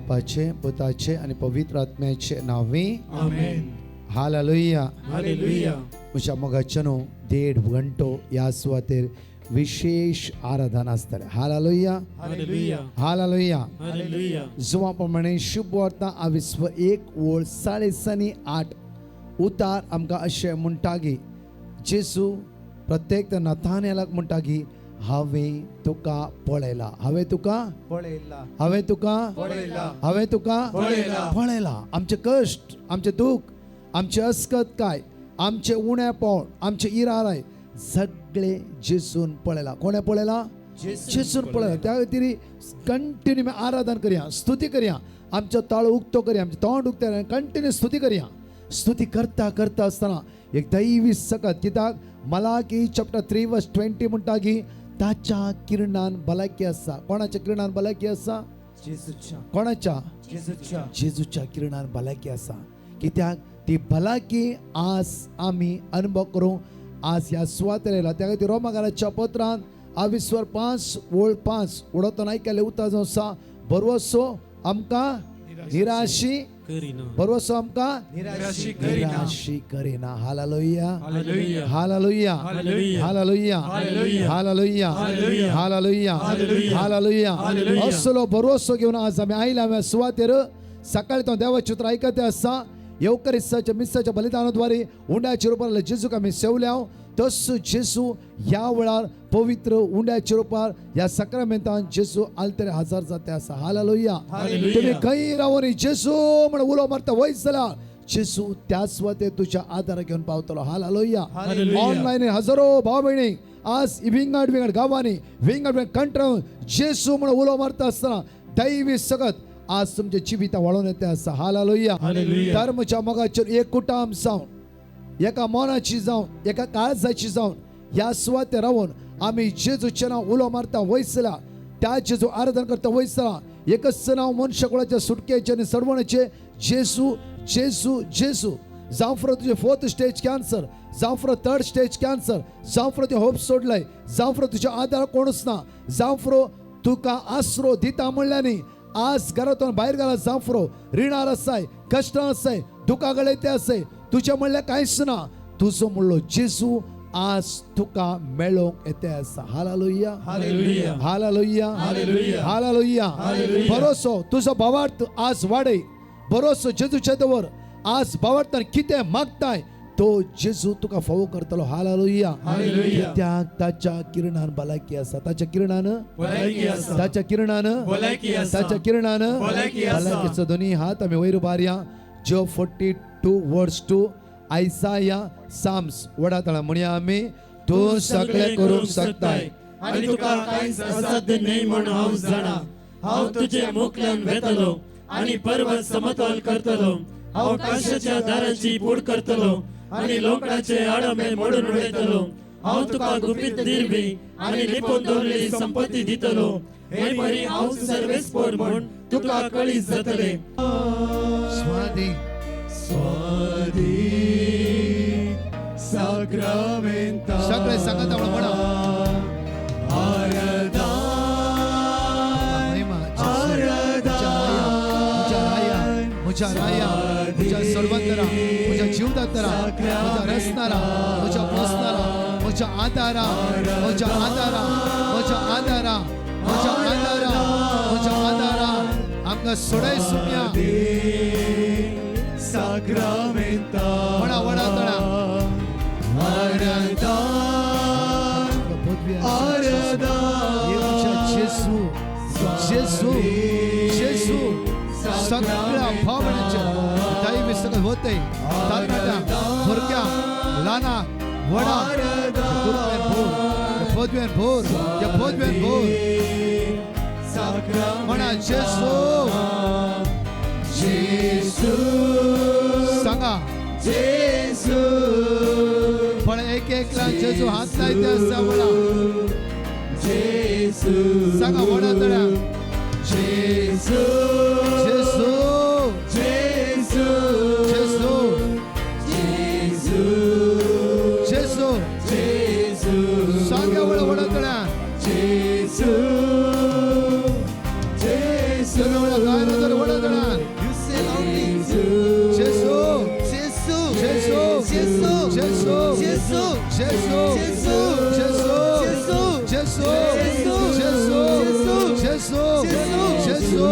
बापाचे, पुताचे आनी पवित्र आत्म्याचे नांवे, आमेन. हालेलुया. हालेलुया. म्हज्या मोगाचें न्हू, देड घंटो ह्या सुवातेर विशेश आराधना आसतलें. हालेलुया. हालेलुया. हालेलुया. हालेलुया. जुवा प्रमाणे शुभ वार्ता आविस्व 1 ओळ 8.30 उतार आमकां अशें म्हणटा की जेजू प्रत्येक नथानेलाक म्हणटा की हांवें तुका पळयला, हांवें तुका पळयला. हांवें तुका पळयला. हांवें तुका पळयला. पळयला. आमचे कश्ट, आमचें दूख, आमचें अस्कत काय, आमचें उणेपण, आमचें इराराय सगळे जेजून पळयला. कोणें पळयला? जेजून पळयला. त्या खातीर कंटिन्यू आराधन करया, स्तुती करया, आमचो ताळो उक्तो करया, आमचें तोंड उक्तें, कंटिन्यू स्तुती करया. स्तुती करता करता आसतना एक दैवी सकत, कित्याक मलाकी चॅप्टर 3 वर्स 20 म्हणटा की ताच्या किरणान भलायकी आसा. कोणाच्या किरणान भलायकी आसा? जेजूच्या. कोणाच्या? जेजूच्या. जेजूच्या किरणान भलायकी आसा. कित्याक ती भलायकी आज आमी अनुभव करूं आज ह्या सुवातेर येयला. त्या खातीर रोमाकाराच्या पत्रान आविस्वर 5 ओळ 5 उडोतना आयकल्लें उतर जावन आसा, बरवसो आमकां निराशी करीना. बरवसो आमकां निराशी करीना. निराशी करीना. Hallelujah. Hallelujah. Hallelujah. Hallelujah. Hallelujah. Hallelujah. Hallelujah. Hallelujah. Hallelujah. Hallelujah. Hallelujah. Hallelujah. असलो भरवसो घेवन आज आमी आयला आमी सुवातेर. सकाळी तो देवाचें उतर आयकते आसा. येवकरिस्ताच्या मिसाच्या बलिदानाद्वारे उंड्याच्या रुपार जेजूक आमी सेवल्या, तस जेजू ह्या वेळार पवित्र उंड्याच्या रुपार ह्या सक्रामेंतान जेजू आलतरे हजार जाते आसा. हालेलुया. हालेलुया. तुम्ही खंय रावून जेजू म्हण उलो मारता वयस जाल्यार जेजू त्या सुवातेर तुज्या आदाराक घेवन पावतलो. हालेलुया. हालेलुया. ऑनलायन हजारो भाव भयणी आज विंगड विंगड गांवांनी, विंगड विंगड कंट्रान जेजू म्हण उलो मारता आसतना दैवी सगत आज तुमच्या जिविता वाळोवन येते आसा. हालेलुया. हालेलुया. तर म्हज्या मोगाचेर एक कुटाम जावन, एका मनाची जावन, एका काळजाची जावन ह्या सुवातेर रावन आमी जेजूचें नांव उलो मारता वयसला, त्या जेजू आराधन करता वयसला, एकच नांव मनशाकुळाच्या सुटकेचें आनी सरवणाचें, जेजू, जेजू, जेजू. जावं फुरो तुजें फोर्थ स्टेज कॅन्सर, जावं फुरो थर्ड स्टेज कॅन्सर, जावं फुरो तुवें होप सोडलय, जावं फुरो तुज्या आदार कोणूच ना, जावं फुरो तुका आसरो दिता म्हणल्यार न्ही आज घरातून भायर घाला, जावं फुरो रिणार आसाय, कश्टां आसाय, दुखा गळे आसाय, तुजें म्हणल्यार कांयच ना, तुजो म्हणलो जेजू आज तुका मेळोवंक येते आसा. Hallelujah. Hallelujah. Hallelujah. Hallelujah. Hallelujah. Hallelujah. भरोसो तुजो भावार्थ आज वाडय. भरोसो जेजूचे दवर. आज भावार्थान कितें मागताय तो जेजू तुका फावो करतलो. हालेलुया. हालेलुया. कित्याक ताच्या किरणान भलायकी आसा. ताच्या किरणान भलायकी आसा. ताच्या किरणान भलायकी आसा. ताच्या किरणान भलायकी आसा. भलायकीचो दोनी हात आमी वयर उबारया. Job 42 verse 2, Isaiah, Psalms वडा तळा म्हणया आमी, तूं सगळें करूंक शकताय आनी तुका कांयच असाध्य न्हय म्हण हांव जाणा. हांव तुजे मुखल्यान वेतलो आनी पर्वत समतोल करतलो. हांव काशाच्या दाराची पूड करतलो आनी लोकडाचे आडमे मोडून उडयतलो. हांव तुका गुपीत दिरवी आनी लिपून दवरलेली संपत्ती दितलो. हे परी हांव सर्वेस्पोर म्हूण तुका कळीत जातले. स्वादी स्वादी साक्रामेंता. सगळे सांगत आपण म्हणा. आराधन. महिमा जेजू. म्हज्या राया, म्हज्या राया, म्हज्या सोडवंतरा, म्हज्या जीवदातरा, म्हज्या रचणारा, म्हज्या पोसणारा, म्हज्या आदारा, म्हज्या आदारा, म्हज्या आदारा, म्हज्या आदारा, म्हज्या आदारा, आमकां सोडाय सुम्या. साक्रामेंता. म्हणा वडा तळा. आराधन. आराधन. जेजू, जेजू, जेजू. सगळ्या भावण्याचे दैवी सगळं होतंय. तरणाट्या, भुरग्या, ल्हाना व्हडा, भुरग्यान भोर, पदव्यान भोर, पदव्यान भोर. म्हणा जेजू. जेजू. सांगा. जेजू. पण एक एकला जेजू हात लायते आसा म्हणा. जेजू. सांगा वडा तळ्या. जेजू. जेजू. जेजू. जेजू. जेजू. जेजू. जेजू. सांगा वडा वडा तळ्या. जेजू. जेजू. सगळं गायन तर वडा. जेजू, जेजू,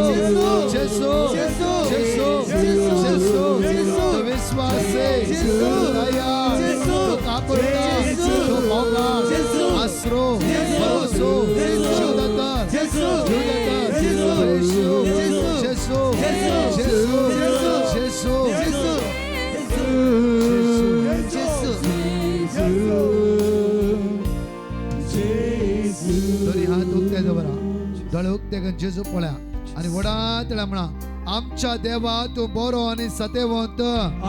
जेजू, जेजू, जेजू, तूं विस्वासी, तूं दयाळ, तूं काकुळटा, तूं मोगाळ, आसरो, भरोसो, जीवदाता, जीवदाता, येशू, जेजू, जेजू, जेजू, दोन्ही हात उक्ते दवरा, दोळे उक्ते करून जेजू पळया आनी व्हडा तळ्या म्हणा, आमच्या देवा तूं बरो आनी सतेवंत.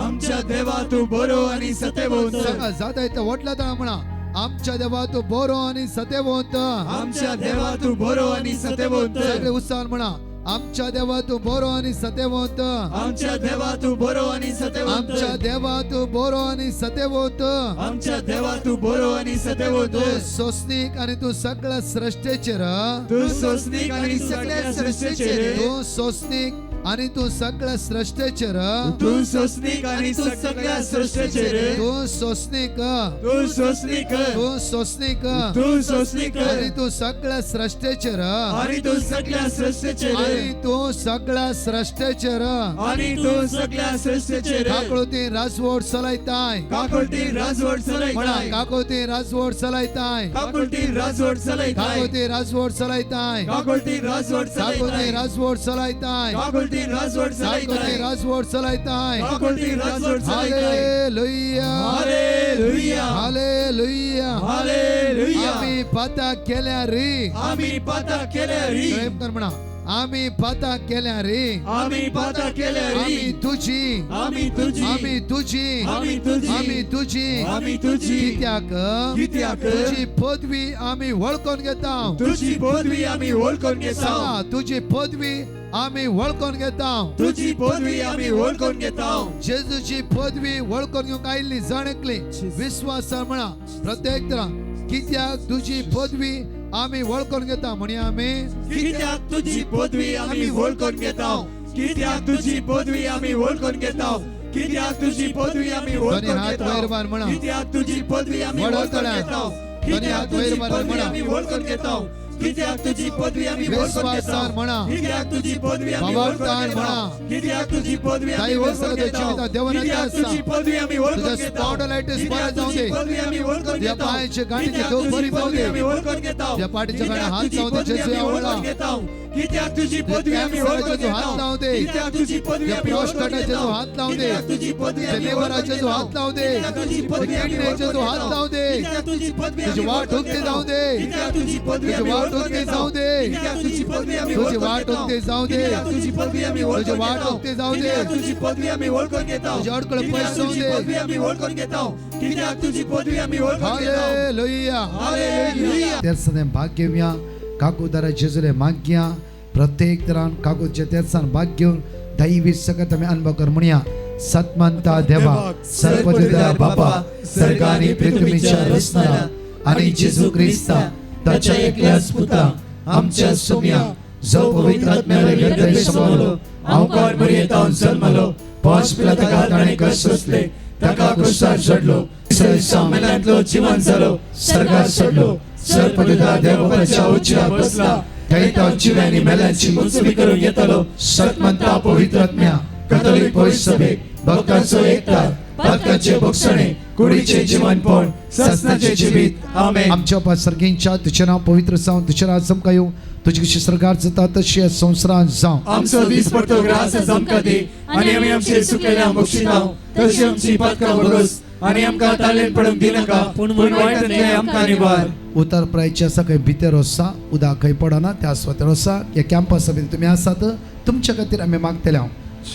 आमच्या देवा तूं बरो आनी सतेवंत. सांगा जाता येता व्हडल्या तळ्या म्हणा, आमच्या देवा तूं बरो आनी सतेवंत. आमच्या देवा तूं बरो आनी सतेवंत. सगळे उत्साहान म्हणा, आमच्या देवा तूं बरो आनी सतेवंत. आमच्या देवा तूं बरो आनी सतेवंत. आमच्या देवा तूं बरो आनी सतेवंत. आमच्या देवा तूं बरो आनी सतेवंत. तूं सोंसणीक आनी तूं सगळ्या सृश्टेचेर. तूं सोंसणीक आनी सगळ्या सृश्टेचेर. तूं सोंसणीक आनी तूं सगळ्या सृश्टेचेर. तूं सोंसणीक आनी सगळ्या सृश्टेचेर. तूं सोंसणीक, तूं सोंसणीक, तूं सोंसणीक तूं सोंसणीक आनी तूं सगळ्या सृश्टेचेर. आनी तूं सगळ्या सृश्टेचेर. आनी तूं सगळ्या सृश्टेचेर. आनी तूं सगळ्या सृश्टेचेर. काकळती राजवट चलयताय. काकुळटी राजवट म्हणा, चलयताय. काकळती राजवट चलयताय. काकुळटी राजवट चलयताय. काकळती राजवट चलयताय. काकुळटी राजवट काकळती चलयताय. राजवट चलयताय. काकुळटी राजवट काकळती चलयताय. राजवट चलयताय. काकुळटी राजवट चलयताय. Hallelujah, hallelujah, hallelujah. Hallelujah. आमी पाता केल्या रे. आमी पाता केल्या री. प्रेम कर म्हणा, आमी पाता केल्या रे. आमी पाता केल्या आमी री. तुजी, आमी तुजी, आमी तुजी, आमी तुजी, आमी तुजी. आमी तुजी. कित्याक? कित्याक? तुजी पदवी आमी वळखून घेता. तुजी पदवी आमी वळखून घेता. सांगा, तुजी पदवी आमी वळखून घेता. तुजी पदवी आमी वळखून घेता. जेजूची पदवी वळखून घेवंक आयिल्ली जण एकली विस्वासान म्हणा प्रत्येक तरा, कित्याक तुजी पदवी आमी वळखून घेता. म्हणया आमी. कित्याक तुजी पदवी आमी वळखून घेता. कित्याक तुजी पदवी आमी वळखून घेता. कित्याक तुजी पदवी आमी दोन्ही वळखून हात घेता. वयर मान म्हणा. कित्याक तुजी पदवी आमी व्हडा वळखून तळ्यान. घेता. दोन्ही कित्याक हात वयर तुजी मान पदवी म्हणा. आमी वळखून घेता. कित्याक तुजी पदवी आमी वळखून घेता. विस्वासान म्हणा. कित्याक तुजी पदवी आमी वळखून भावार्थान घेता. म्हणा. कित्याक तुजी पदवी आमी ताई वळखून वसला घेता. जिवितात देवान कित्याक आसा. तुजी पदवी आमी वळखून तुझ्या घेता. स्पॉन्डलायटिस कित्याक बरें जावं तुजी दे. पदवी आमी वळखून तुझ्या घेता. पांयाचे गांठीचे कित्याक दोख तुजी बरी जावं पदवी दे. आमी वळखून घेता. तुझ्या पाठीच्या कित्याक गांठीक हात तुजी लावूं दे, पदवी जेजू आमी आवडला. वळखून घेता. कित्याक तुजी पदवी आमी कॅन्सराचेर वळखून तूं हात घेता. लावूं दे. कित्याक तुजी पदवी तुझ्या आमी वळखून प्रोस्टेटाचेर घेता. तूं हात लावूं दे. कित्याक तुजी पदवी तुझ्या आमी लिव्हराचेर वळखून तूं हात घेता. लावूं दे. कित्याक तुजी पदवी तुझ्या आमी किडनीचेर वळखून तूं हात घेता. लावूं दे. कित्याक तुजी पदवी तुझी आमी वाट वळखून उक्ती घेता. जावं दे. कित्याक तुजी पदवी तुझी आमी वाट वळखून उक्ती घेता. जावं दे. कित्याक तुजी पदवी आमी तुझी वळखून वाट घेता. उक्ती जावं दे. कित्याक तुजी पदवी आमी तुझी वळखून वाट घेता. उक्ती जावं दे. कित्याक तुजी पदवी आमी वळखून घेता. तुझी अडकळ कित्याक पयस जावं तुजी दे. पदवी आमी वळखून घेता. कित्याक तुजी पदवी आमी वळखून घेता. हालेलुया. हालेलुया. तेरसाने भाग घेवया. काकूदारा जेजुले मागया. प्रत्येक तरान काकूच्या तेरसान भाग घेवन दैवी सकत आमी अनुभव कर. म्हणया, सतमंता देवा, सर्वदिदा बापा, सर्गानी पृथ्वीच्या रचणारा आणि जेजू ख्रिस्ता ताच्या एकल्याच पुता आमच्या सोम्या, जो पवित्र आत्म्याला गर्भे समावलो, अवकार मरियेतावन जल्मलो, पांच पिलाताका ताणें कश्ट सोंसले, ताका क्रुसार चडलो, मेल्यांतलो जिवन जालो, सर्गार चडलो, सर्पदिता देवबापाच्या उजव्या बसला, थंय तो जिव्यांनी मेल्यांची मुंचवी करूंक येतलो. सतमंता पवित्र आत्म्या, कथोलीक पवित्र सभेक, भक्तांचो एकतार, पातकाचे भोगसणे, कुडीचे जीवनपण, ससनाचे जिवीत. आमेन. आमच्या बापा सर्गींच्या, तुझें नांव पवित्र जावं, तुजें राज आमकां येवं, तुजी कशी स्वर्गार जाता तशी ह्या संवसारांत जावं. आमचो दीस पडतो ग्रास आमकां दी, आनी आमी आमचे सुकेल्या बक्षिताव, तशी आमची पातकां भोगस, आनी आमकां तालेन पडूंक दिनाका, पूण वायटांतलें आमकां निवार. उतर प्रायचे आसा खंय भितर आसा, उदक खंय पडना त्या सुवातेर आसा. ह्या कॅम्पसा भितर तुमी आसात, तुमच्या खातीर आमी मागतले. हांव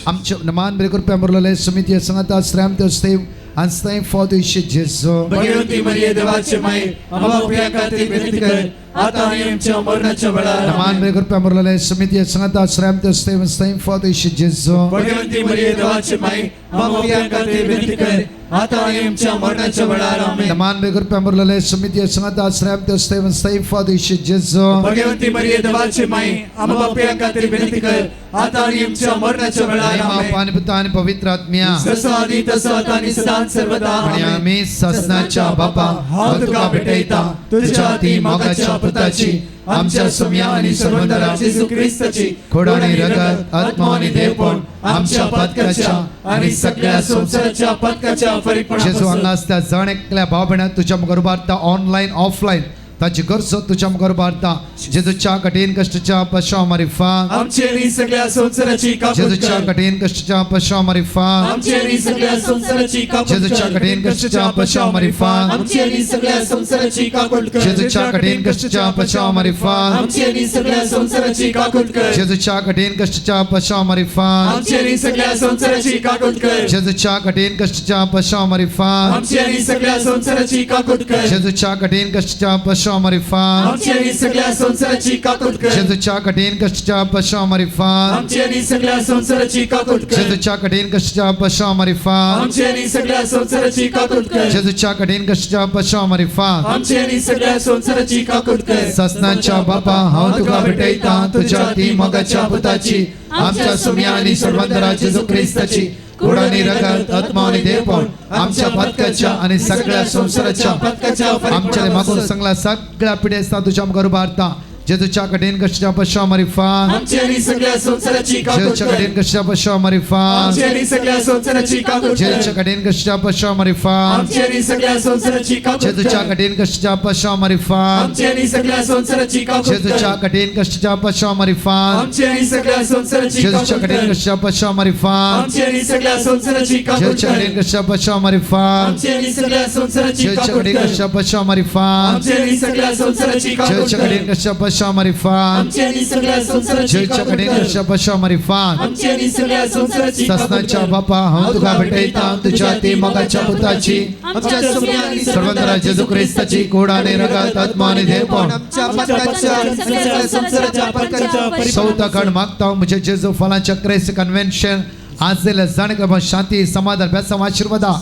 आमच्या मान बरे कृपया मुरलेले समिती सांगता श्रम देव आणि स्नेह फॉदेश जेजू. भगवती मरिये देवाचे माई, आम्हा पाप्यां खातीर विनंती कर, आता आणि आमच्या मरणाच्या वेळार. मान बरे कृपया मुरलेले समिती सांगता श्रम देव स्नेह फॉदेश जेजू. भगवती मरिये देवाचे माई, आम्हा पाप्यां खातीर विनंती कर, आता आणि आमच्या मरणाच्या वेळार. आमेन. मान बरे कृपया मुरलेले समिती सांगता श्रम देव स्नेह फॉदेश जेजू. भगवती मरिये देवाचे माई, आम्हा पाप्यां खातीर विनंती कर, आता आणि आमच्या मरणाच्या वेळार. आमेन. पाणी पिता आणि पवित्र आत्म्या. जसं आधी तसं आता आणि सदा सर्वदा. आणि आमेन. आम्ही ससनाच्या बापा, हांव तुका भेटयता, तुझ्या हाती मोगाच्या पुताची आमच्या सुम्या आणि सर्वंदरा जेजू क्रिस्ताची खोड आणि रगत आत्मा आणि देवपण आमच्या पातकाच्या आणि सगळ्या संसाराच्या पातकाच्या जेजू परिपणापासून हांगा आसता जण एकल्या भाव भयणाक तुज्या मुखार उबारता ऑनलायन ऑफलायन ताची गरजो तुज्या मुखार उबारता जेजूच्या कठीण कश्टाच्या पश्चाव मारिफात आमची आणि सगळ्या संसाराची काकूत जेजूच्या कर. कठीण कश्टाच्या पश्चाव मारिफात आमची आणि सगळ्या संसाराची काकूत जेजूच्या कर. कठीण कश्टाच्या पश्चाव मारिफात आमची आणि सगळ्या संसाराची काकूत कर. जेजूच्या कठीण कश्टाच्या पश्चाव मारिफात आमची आणि सगळ्या संसाराची काकूत कर. जेजूच्या कठीण कश्टाच्या पश्चाव मारिफात आमची आणि सगळ्या संसाराची काकूत कर. जेजूच्या कठीण कश्टाच्या पश्चाव मारिफात आमची आणि सगळ्या संसाराची काकूत कर. जेजूच्या कठीण कश्टाच्या पश्चाव मारिफात आमची आणि सगळ्या संसाराची काकूत कर. जेजूच्या कठीण कश्टाच्या पश्चाव मारिफात आमची आणि सगळ्या संसाराची काकूत कर. जेजूच्या कठीण कश्टाच्या पश्चाव मारिफात आमची आणि सगळ्या संसाराची काकूत कर. जेजूच्या कठीण कश्टाच्या पश्चाव मारिफात आमची आणि सगळ्या संसाराची काकूत कर. ससनाच्या बापा हांव तुका भेटयता तुझ्या ती मोगाच्या पुताची आमच्या सुम्या आणि सर्वंतरा जेजू क्रिस्ताची कुड आणि रगत आत्मा आणि देवपण आमच्या पातकाच्या आणि सगळ्या संसाराच्या पातकाच्या आमच्या मागून सांगला सगळ्या पिढ्या तुझ्या मुखार उबारता जेजूच्या कठीण कश्टाच्या पश्चाव मारिफात आमची आणि सगळ्या संसाराची काकूत जेजूच्या कर. कठीण कश्टाच्या पश्चाव मारिफात आमची आणि सगळ्या संसाराची काकूत कर. जेजूच्या कठीण कश्टाच्या पश्चाव मारिफात आमची आणि सगळ्या संसाराची काकूत जेजूच्या कर. कठीण कश्टाच्या पश्चाव मारिफात आमची आणि सगळ्या संसाराची काकूत जेजूच्या कर. कठीण कश्टाच्या पश्चाव मारिफात आमची आणि सगळ्या संसाराची जेजूच्या काकूत कठीण कर. कश्टाच्या पश्चाव मारिफात आमची आणि सगळ्या संसाराची काकूत जेजूच्या कर. कठीण कश्टाच्या पश्चाव मारिफात आमची आणि सगळ्या संसाराची जेजूच्या काकूत कठीण कर. कश्टाच्या पश्चाव मारिफात आमची आणि सगळ्या संसाराची काकूत जेजूच्या कर. कठीण कश्टाच्या पश्चाव मारिफात आमची आणि सगळ्या संसाराची जेजूच्या काकूत कठीण कर. कश्टाच्या पश्चाव मारिफात आमची आणि सगळ्या संसाराची काकूत ससनाच्या कर. बापा हांव तुका भेटयता तुझ्या ती मोगाच्या पुताची आमच्या सुम्या आणि सर्वंतरा जेजू क्रिस्ताची कोड आणि रगत आत्मा आणि देवपण आमच्या पातकाच्या आणि सगळ्या संसाराच्या पातकाच्या चौथा खंड मागता म्हणजे जेजू फलांच्या क्रेस कन्व्हेन्शन आज दिल्या जाण शांती समाधान बेसम आशीर्वादा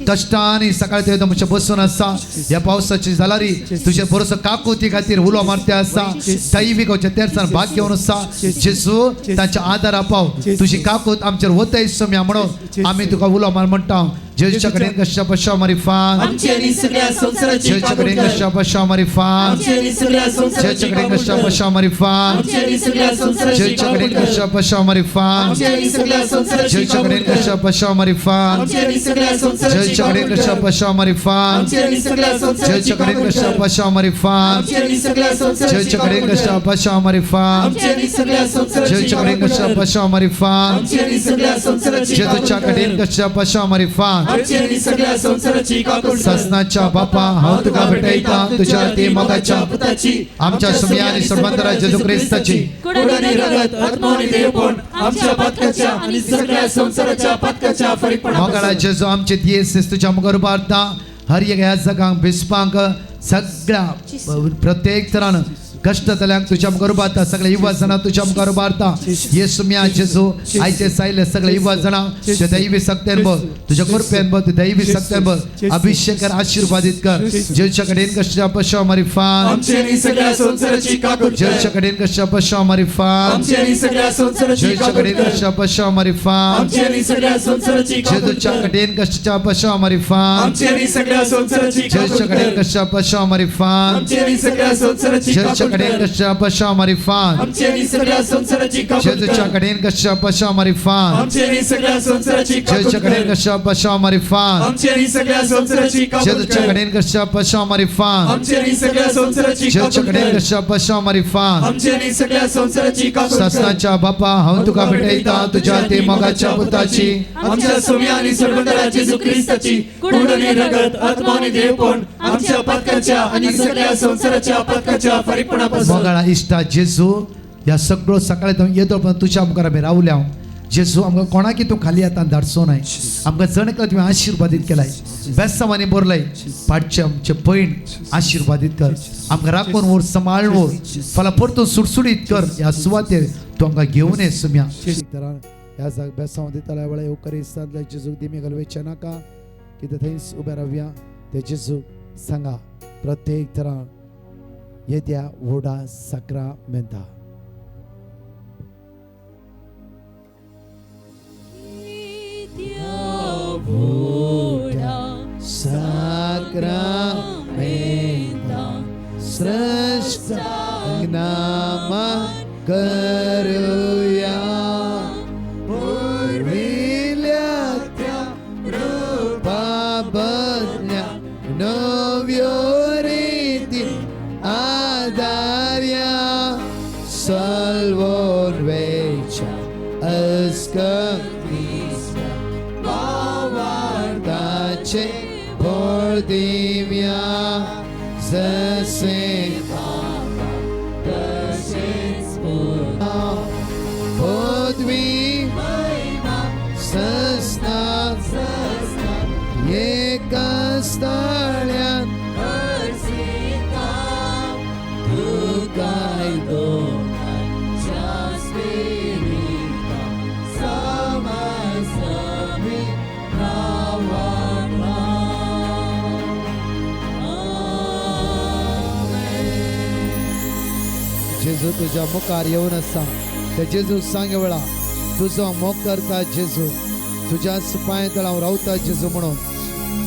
कष्टाने सकाळी ते तुमच्या बसून आसा ह्या पावसाची जालारी तुझे भरोसो काकुती खातीर उलो मारते आसा दैवीक तेरसान भाग घेवन आसा जेजू तांच्या आदारा पाव तुझी काकूत आमचेर वतय सम्या म्हणून आमी तुका उलो मार म्हणटा जेजूच्या कडेन कश्या पश्या मारिफात आमची आणि सगळ्या संसाराची जेजूच्या काकूत कडेन कर. कश्या पश्या मारिफात आमची आणि सगळ्या संसाराची जेजूच्या कडेन काकूत कश्या कर. पश्या मारिफात आमची आणि सगळ्या संसाराची जेजूच्या काकूत कडेन कर. कश्या पश्या मारिफात आमची आणि सगळ्या संसाराची जेजूच्या काकूत कडेन कर. कश्या पश्या मारिफात आमची आणि सगळ्या संसाराची जेजूच्या कडेन काकूत कश्या कर. पश्या मारिफात आमची आणि सगळ्या संसाराची जेजूच्या कडेन काकूत कश्या कर. पश्या मारिफात आमची आणि सगळ्या संसाराची जेजूच्या कडेन काकूत कश्या कर. पश्या मारिफात आमची आणि सगळ्या संसाराची जेजूच्या कडेन काकूत कश्या कर. पश्या मारिफात आमची आणि सगळ्या संसाराची काकूत जेजूच्या कर. कडेन कश्या पश्या मारिफात आमची आणि सगळ्या संसाराची काकूत कर. ससनाच्या बापा हांव तुका भेटयता तुझ्या ती मोगाच्या पुताची आमच्या सुम्या आणि सर्वंतरा जेजू क्रिस्ताची कुड आणि रगत आत्मा आणि देवपण आमच्या पातकाच्या आणि सगळ्या संसाराच्या पातकाच्या मोगाळा फरीकपणापासून जेजू आमचे दियेस तुझ्या मुखार उबारता हर एक ह्या जगांक बिस्पांक सगळ्या प्रत्येक तरान कश्ट जाल्यांक तुझ्या मुखार उबारता सगळे युवा जाणां तुझ्या मुखार उबारता येसू म्या जेजू आयचे सायले सगळे युवा जाणां तुझ्या दैवी सक्त्यान बघ तुझ्या कृपेन बघ तुझ्या दैवी सक्त्यान बघ अभिषेक कर आशीर्वादित कर जेजूच्या कडेन कश्टा पश्या मारिफात आमची आणि सगळ्या संसाराची काकूत कर. जेजूच्या कडेन कश्टा पश्या मारिफात आमची आणि सगळ्या संसाराची जेजूच्या काकूत कडेन कर. कश्टा पश्या मारिफात आमची आणि सगळ्या संसाराची काकूत जेजूच्या कर. कडेन कश्टा पश्या मारिफात आमची आणि सगळ्या संसाराची काकूत जेजूच्या कडेन कर. कश्टा पश्या मारिफात आमची आणि सगळ्या संसाराची जेजूच्या काकूत कडेन कर. कश्टा पश्या मारिफात आमची आणि सगळ्या संसाराची काकूत जेजूच्या कर. कडेन कश्टा पश्या मारिफात आमची आणि सगळ्या संसाराची काकूत जेजूच्या कडेन कर. कश्टा पश्या मारिफात आमची आणि सगळ्या संसाराची काकूत जेजूच्या कर. कडेन कश्टा पश्या मारिफात आमची आणि सगळ्या संसाराची जेजूच्या काकूत कडेन कर. कश्टा पश्या मारिफात आमची आणि सगळ्या संसाराची काकूत कर. ससनाच्या बापा हांव तुका भेटयता तुझ्या ती मोगाच्या पुताची आमच्या सुम्या आणि सर्वंतरा जेजू ख्रिस्ताची कुड आणि रगत आत्मा आणि देवपण आमच्या पातकाच्या आणि सगळ्या संसाराच्या पातकाच्या फरीकपणापासून मोगाळा इश्टा जेजू ह्या सगळो सकाळी तूं येतो पण तुझ्या मुखार आमी रावल्या जेजू आमकां कोणाकी तूं खाली आतां धाडचो नाय आमकां जण एकलो तुवें आशिर्वादीत केलाय बेसांवांनी बरलाय पाटचे आमचे पयण आशिर्वादीत कर आमकां राखून व्हर सांबाळून व्हर फाल्यां परतून सुडसुडीत कर ह्या सुवातेर तूं आमकां घेवन ये सुम्या ह्या जाग बेसांव दितल्या वेळा येवकरिस्तांतल्या जेजूक दिमी घालवेचे नाका कितें थंयच उबे रावया ते जेजूक सांगा प्रत्येक तरान येद्या व्हडा साक्रामेंता. साक्रामेंता सृष्टीकर्त्या नामा करूया पूर्विल्या त्या रूपा बदल्या नव्यो रीती आदार्या सल्वोन वेच्या अस्कतीच्या भावार्थाचे भर दिव्या जसे बाबा तसेच पुता पदवी सस्ना एका स्थाळ्यात जेजू तुझ्या मुखार येवन आसा ते जेजू सांग वेळा तुजो मोग करता जेजू तुझ्याच पांय तळां हांव रावता जेजू म्हणून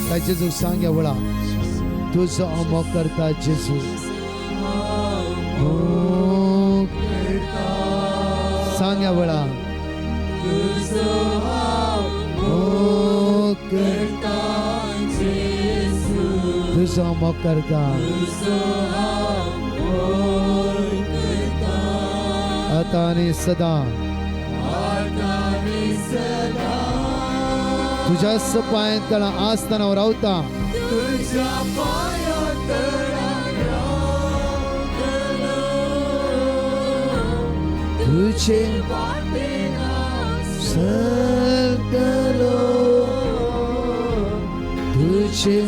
त्या जेजू सांग वेळा तुजो हांव मोग करता जेजू मोग सांग वेळा मोग करता तुजो हांव मोग करता आता आणि सदा तुझ्याच पांय तळा आसतना हांव रावता तुझे सरकलो तुझे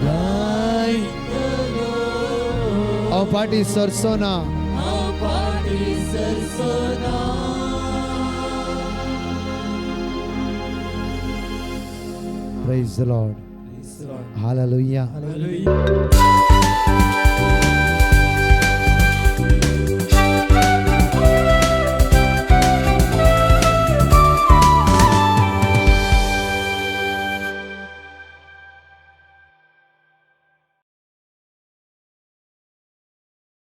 गायतलो हांव फाटी सरचो ना Praise the Lord. Hallelujah. Hallelujah.